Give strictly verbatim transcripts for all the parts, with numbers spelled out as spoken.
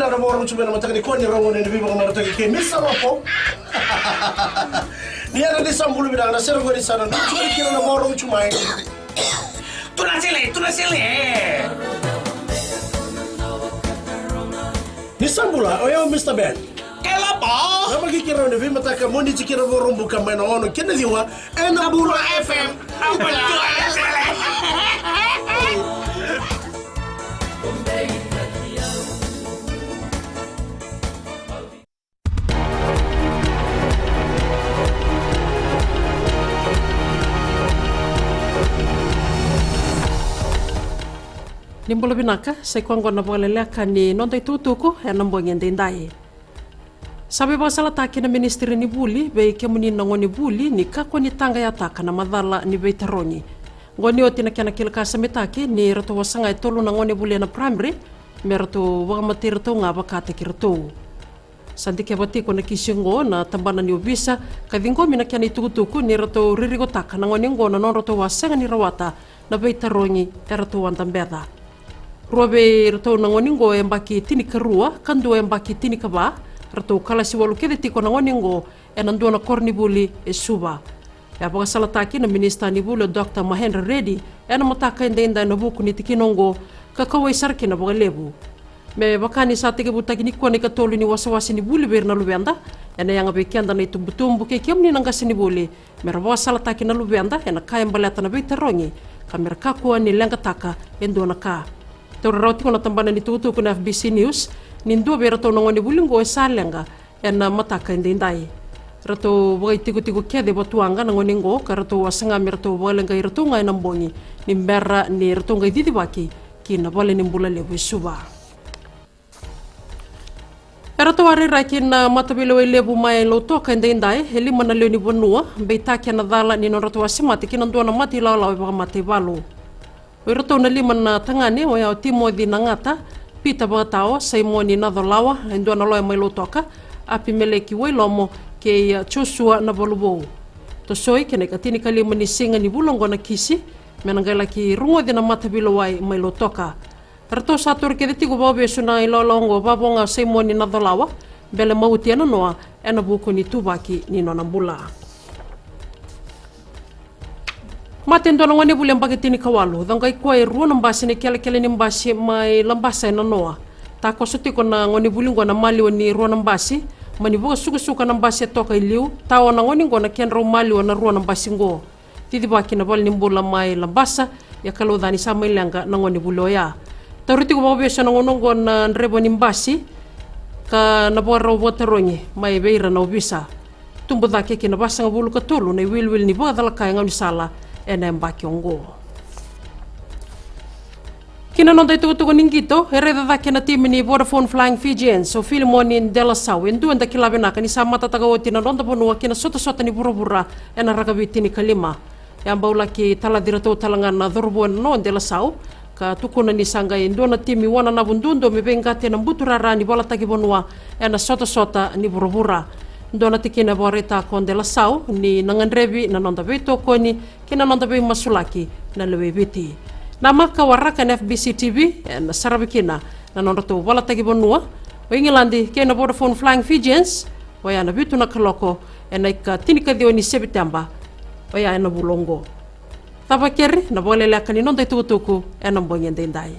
Na vakarogo tu mai na mataka nikua ni rogo ni veivakamarataki kei Misa Lopo. Ni yana ni sa bula vinaka na sere qori sa na dua tu kina na vakarogo tu mai. Tuna sele, tuna sele. Ni sa bula, o yau Mista Ben. Kelapa. Na maki kira ni veimataka Moniti kina Vakaraubuka mai na ono kina ciwa. Ena Bula F M. Ni bula vinaka, sa i koya oqo na vakaleleka ni noda itukutuku ena bogi edaidai. Sa veivakasalataki na Ministry ni Vuli vei kemuni na gonevuli ni kakua ni taqayataka na macala ni veitarogi. Oqo ni oti na kena kilakasamitaki ni ratou a saga e tolu na gonevuli ena primary me ratou vakamatei iratou ga vakataki iratou. Sa dikeva tiko na kisi oqo na tabana ni ovisa ka ciqomi na kena itukutuku ni ratou ririkotaka na gone oqo na nodratou a sega ni rawata na veitarogi eratou a dabeca. Rua vei iratou na gone oqo e yabaki tinikarua ka dua e yabaki tinikava. Ratou kalasi walu kece tiko na gone oqo ena dua na koronivuli e Suva. E a vakasalataki na Minisita ni Vuli o Doctor Mahendra Reddy ena mataka edaidai ena vuku ni tikina oqo ka kauwai sara kina vakalevu. Me vaka ni sa tekivutaki nikua na ikatolu ni wasewase ni vuli vei ira na luveda, ena yaga vei keda na itubutubu kei kemuni na qasenivuli me ra vakasalataki na luveda ena ka e baleta na veitarogi ka me ra kakua ni leqataka e dua na ka. Taura rawa tiko na tabana ni tukutuku na F B C News ni dua vei iratou na gonevuli oqo e sa leqa ena mataka edaidai. Ratou vakaitikotiko kece vatuwaqa na gone oqo ka ratou a saga me ratou vakaleqai iratou ga ena bogi ni bera ni ratou qai cicivaki ki na valenibula levu e Suva. Eratou a rairai ki na mataveilewai levu mai Lautoka edaidai e lima na lewe ni vanua, beitaki ena cala ni nodratou a semati ki na dua na mate ilawalawa e vakamataivalu. O iratou na lima na tagane oya o Timoci Nagata, Pita Vakatao, Saimoni Nacolawa, e dua na loya mai Lautoka, Apimeleki Wailomo kei Josua Navaluvou. Tosoi kei na ikatinikalima ni siga ni vula oqo na kisi me na qai laki rogoci na mataveilewai mai Lautoka. Eratou sa tauri kece tiko vakavesu na ilawalawa oqo vavoga o Saimoni Nacolawa, bele mauti ena noa ena vuku ni tuvaki ni nona bula. Mate e dua na gonevuli yabaki tinikawalu, coqai koya e rua na basi na ikelekele ni basi mai Labasa ena noa. Takoso tiko na gonevuli oqo na maliwa ni rua na basi, mani vakasukusuka na basi e toka i liu, tawa na gone oqo na kedrau maliwa na rua na basi oqo. Cicivaki na valenibula mai Labasa, ia Kalou ca ni sa mai leqa na gonevuli oya. Tauri tiko vakavesu ena gauna oqo na draiva ni basi ka na vakarau vakatarogi mai vei ira na ovisa. Tubu cake ki na vasagavulu ka tolu na iwiliwili ni vakacalaka e gaunisala ena yabaki oqo. Ki na noda itukutuku ni qito, e raica cake na timi ni Vodafone Flying Fijians o Filimoni Delasau, e dua eda kila vinaka ni sa matataka oti na noda vanua ki na sotasota ni vuravura ena rakavi tinikalima. E a bau laki talaci iratou tale ga na cauravou ena noa o Delasau, ka tukuna ni sa qai dua na timi wananavu duadua me veiqati ena butu rara ni valataki vanua ena sotasota ni vuravura. Dua na tikina e vakaraitaka o Delasau ni na gadrevi na noda veitokoni kei na noda veimasulaki na lewe i Viti. Na maka waraka ena F B C T V ena saravi kina na nodratou valataki vanua o Igiladi kei na Vodafone Flying Fijians, oya na vitu na kaloko ena ika tinikaciwa ni Seviteba, oya ena vula oqo. Cava keri na vakaleleka ni noda itukutuku ena bogi edaidai.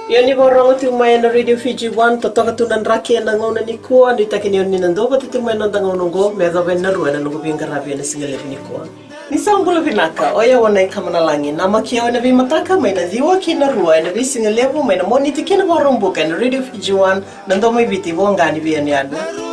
Ia ni vakarorogo tiko mai ena Radio Fiji One, totoka tu na draki ena gauna nikua, nuitaki ni o ni na duavata tiko mai ena noda gauna oqo me yacova ena rua ena noqu veiqaravi ena siga levu nikua. Ni sa bula vinaka, o yau o Nai Kamanalagi, namaki au ena veimataka mai na ciwa ki na rua ena veisiga levu mai na Moniti ki na Vakaraubuka ena Radio Fiji One, na domo i Viti, voqa ni veiyanuyanu.